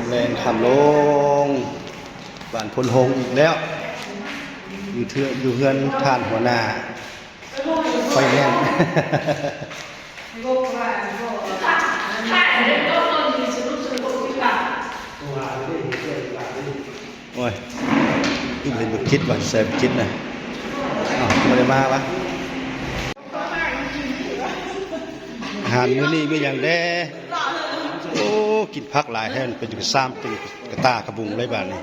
ແລງຄ່ຳລົງ ບ້ານໂພນໂຮງອີກແລ້ວ ຢູ່ເທື່ອ ຢູ່ເຮືອນທ່ານຫົວໜ້າ ໄຟແນນ ໂອ້ຍ ຄືບໍ່ເຫັນບັກຈິດວ່າ ໃສບັກຈິດນະ ອ້າວ ບໍ່ໄດ້ມາວະ? ອາຫານມື້ນີ້ມີຫຍັງແດ່? ໂອ້ ກິນຜັກຫຼາຍແທ້ ເປັນກະຊາມ ເປັນກະຕ່າກະບຸງເລີຍບາດນີ້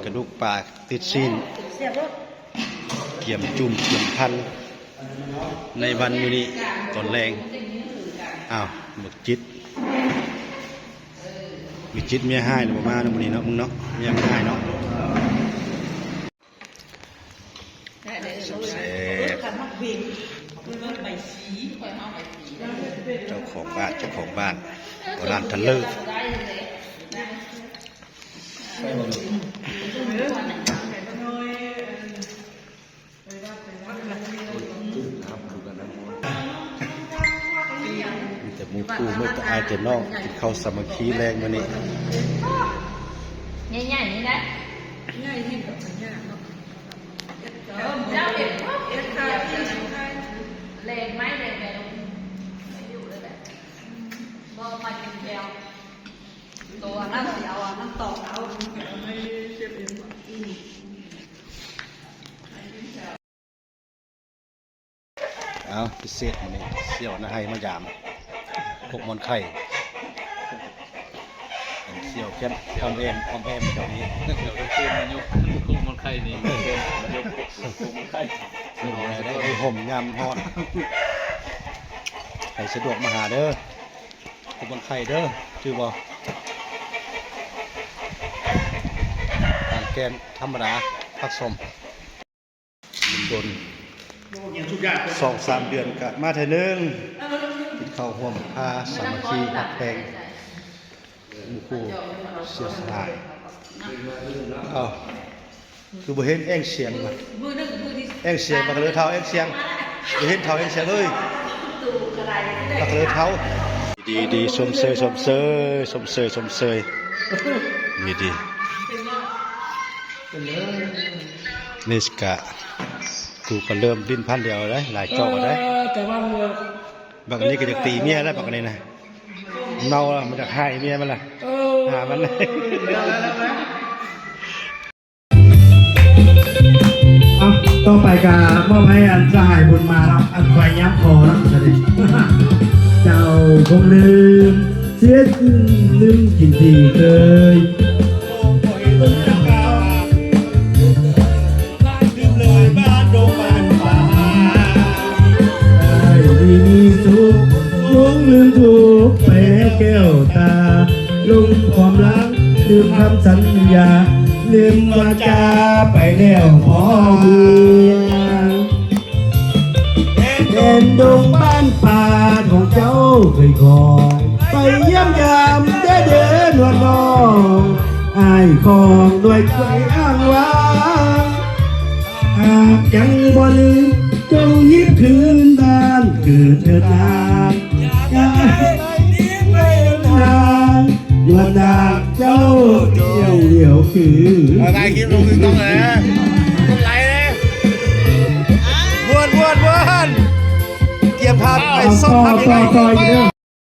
ກະດູກປາຕິດຊີ້ນ ກຽມຈຸ້ມກຽມພັນ ໃນວັນມື້ນີ້ຕອນແລງ. ອ້າວ ບັກຈິດ ບັກຈິດເມຍຮ້າຍບໍ່ມາເນາະມື້ນີ້ເນາະ ມຶງເນາະ ເມຍຮ້າຍເນາະ. ແຊບໆ ເຈົ້າຂອງບ້ານ ເຈົ້າຂອງບ້ານ ໂອ້ ຮ້ານທະເລີ ມີແຕ່ໝູ່ຄູ່ ມີແຕ່ອ້າຍແຕ່ນ້ອງ ກິນເຂົ້າສາມັກຄີແລງມື້ນີ້ ໃຫຍ່ໆ ນີ້ແຫຼະ ໃຫຍ່ແຮງກໍຍາກເນາະ. ເຈົ້າເຮັດ ເຮັດຂາຍ ແລງໄມ້ແລງແມວ ຢູ່ເລີຍແຫຼະ ບໍ່ມາກິນແກ້ວ ໂຕອັນນັ້ນຊິເອົາອັນນັ້ນຕອກເອົາ ໃຫ້ເກັບເອງ. ອ້າວ ພິເສດມື້ນີ້ ສ່ຽວນາໄຮມາຢາມ ໂຄກມ່ອນໄຂ່ ສ່ຽວແຄມ ອ້ອມແອ້ມ ອ້ອມແອ້ມແຖວນີ້ ສ່ຽວເພິ່ນມາຍົກໂຄກມ່ອນໄຂ່ນີ້ ມາຍົກໂຄກມ່ອນໄຂ່ ໄດ້ ໄດ້ຮົ່ມຍາມຮ້ອນ ໃຜສະດວກມາຫາເດີ ໂຄກມ່ອນໄຂ່ເດີ ຈື່ບໍ່? ການແກງທຳມະດາ ຜັກສົ້ມ ດົນໆ ສອງສາມເດືອນກະມາເທື່ອໜຶ່ງ ກິນເຂົ້າຮ່ວມພາສາມັກຄີຮັກແພງ ໝູ່ຄູ່ເຊື້ອສາຍ. ເອົ້າ ຄືບໍ່ເຫັນແອງສຽງວະ? ແອງສຽງ ບັກກະເລີເທົາ ແອງສຽງ ບໍ່ເຫັນເທົາແອງສຽງເລີຍ ບັກກະເລີເທົາ. ດີໆ ຊົມເຊີຍ ຊົມເຊີຍ ຊົມເຊີຍ ຊົມເຊີຍ ດີໆ. ນີ້ກະ ກູກະເລີ່ມຫຼິ້ນພັນດຽວໄດ໋ ຫຼາຍຈອກໄດ໋ ເອີ ແຕ່ວ່າບັກອັນນີ້ກະຢາກຕີເມຍແລ້ວ ບັກອັນນີ້ນະ ເມົາແລ້ວ ມັນຢາກໃຫ້ເມຍມັນລະ ເອີ ຫາມັນ. ເອົາ ຕໍ່ໄປກະມອບໃຫ້ອັນສະຫາຍບຸນມາເນາະ ອັນໄຟຍາມຄໍເນາະ ເຈົ້າຄົງລືມ ເສຍລືມກິນທີ່ເຄີຍ ອ້າຍນີ້ມີສຸກ ຫຼົງລືມທຸກໄປແລ້ວແກ້ວຕາ ຫຼົງຄວາມຫຼັງລືມຄຳສັນຍາ ລືມວາຈາໄປແລ້ວພໍເມື່ອ ແດນດົງບ້ານປ່າຂອງເຈົ້າເຄີຍຄອຍ ໄປຢ້ຽມຢາມແດ່ເດີນວນນ້ອງ ອ້າຍຂອງດ້ວຍໃຈອ້າງວ້າງ ຫາກຍັງບໍ່ລືມ ຈົ່ງຮີບຄືນບ້ານເກີດເທີດນາງ ຢ່າໃຫ້ໄດ້ຍິນເລີຍນາງ ນວນນາງເຈົ້າດຽວດຽວຄື ເອົາຖ່າຍຄລິບລົງ TikTok ແຫຼະ ກົດໄລແດ່ ມ່ວນໆໆ ກຽມພາໄປຊົມ ຕໍ່ ຕໍ່ ຕໍ່ອີກເດີ.